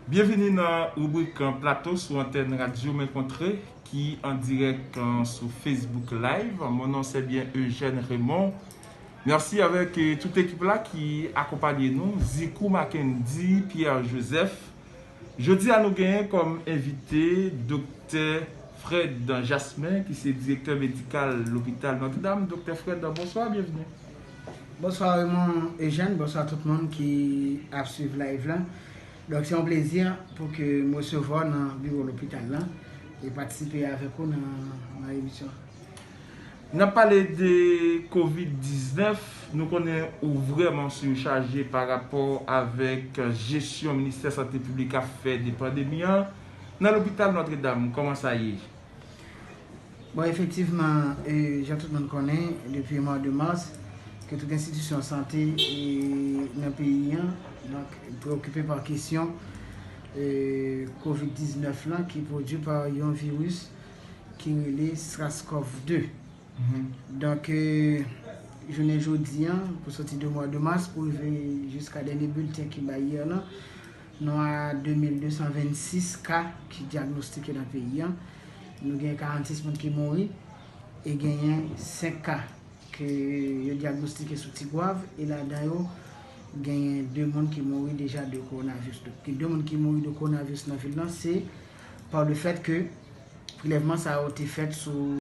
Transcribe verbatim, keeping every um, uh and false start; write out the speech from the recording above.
Byenvini nan ribrik Plato sou antèn Radyo Men Kontre ki an dirèk sou Facebook Live. Mon nom c'est bien Eugène Raymond. Mèsi avèk tout ekip la ki akonpanye nou, Zikou Mackendy, Pierre Joseph. Jodi a nou genyen kòm envite Doktè Fred Jasmin ki se direktè medikal lopital Notre Dame. Doktè Fred, bonswa, byenvini. Bonswa Raymond Eugène, bonswa tout moun ki ap swiv live la. Donk se yon plezi pou ke m resevwa w nan biwo lopital la e patisipe avèk ou nan nan emisyon. N ap pale de kovid diznèf, nou konnen ou vrèman sichaje pa rapò avèk jesyon Ministè Sante Piblik ap fè de pandemi an nan lopital Notre Dame. Kòman sa ye? Bon, efektivman, jan tout moun konnen, depi mwa de mas, ke tout enstitisyon sante nan peyi an donk preokipe pa kesyon kovid diznèf lan ki pwodui pa yon viris ki rele SRAS-CoV de. Donk, jounen jodi an, pou soti de mwa de mas pou rive jiska dènye bilten ki bay yè lan, nou a de mil de san vennsis ka ki dyagnostike nan peyi an. Nou gen karannsis moun ki mouri e genyen senk ka ke yo dyagnostike sou Tigwav e ladan yo genyen de moun ki mouri deja de kowonaviris. Donk, gen de moun ki mouri de kowonaviris nan vil lan se pa le fèt ke prelèvman sa yo te fèt sou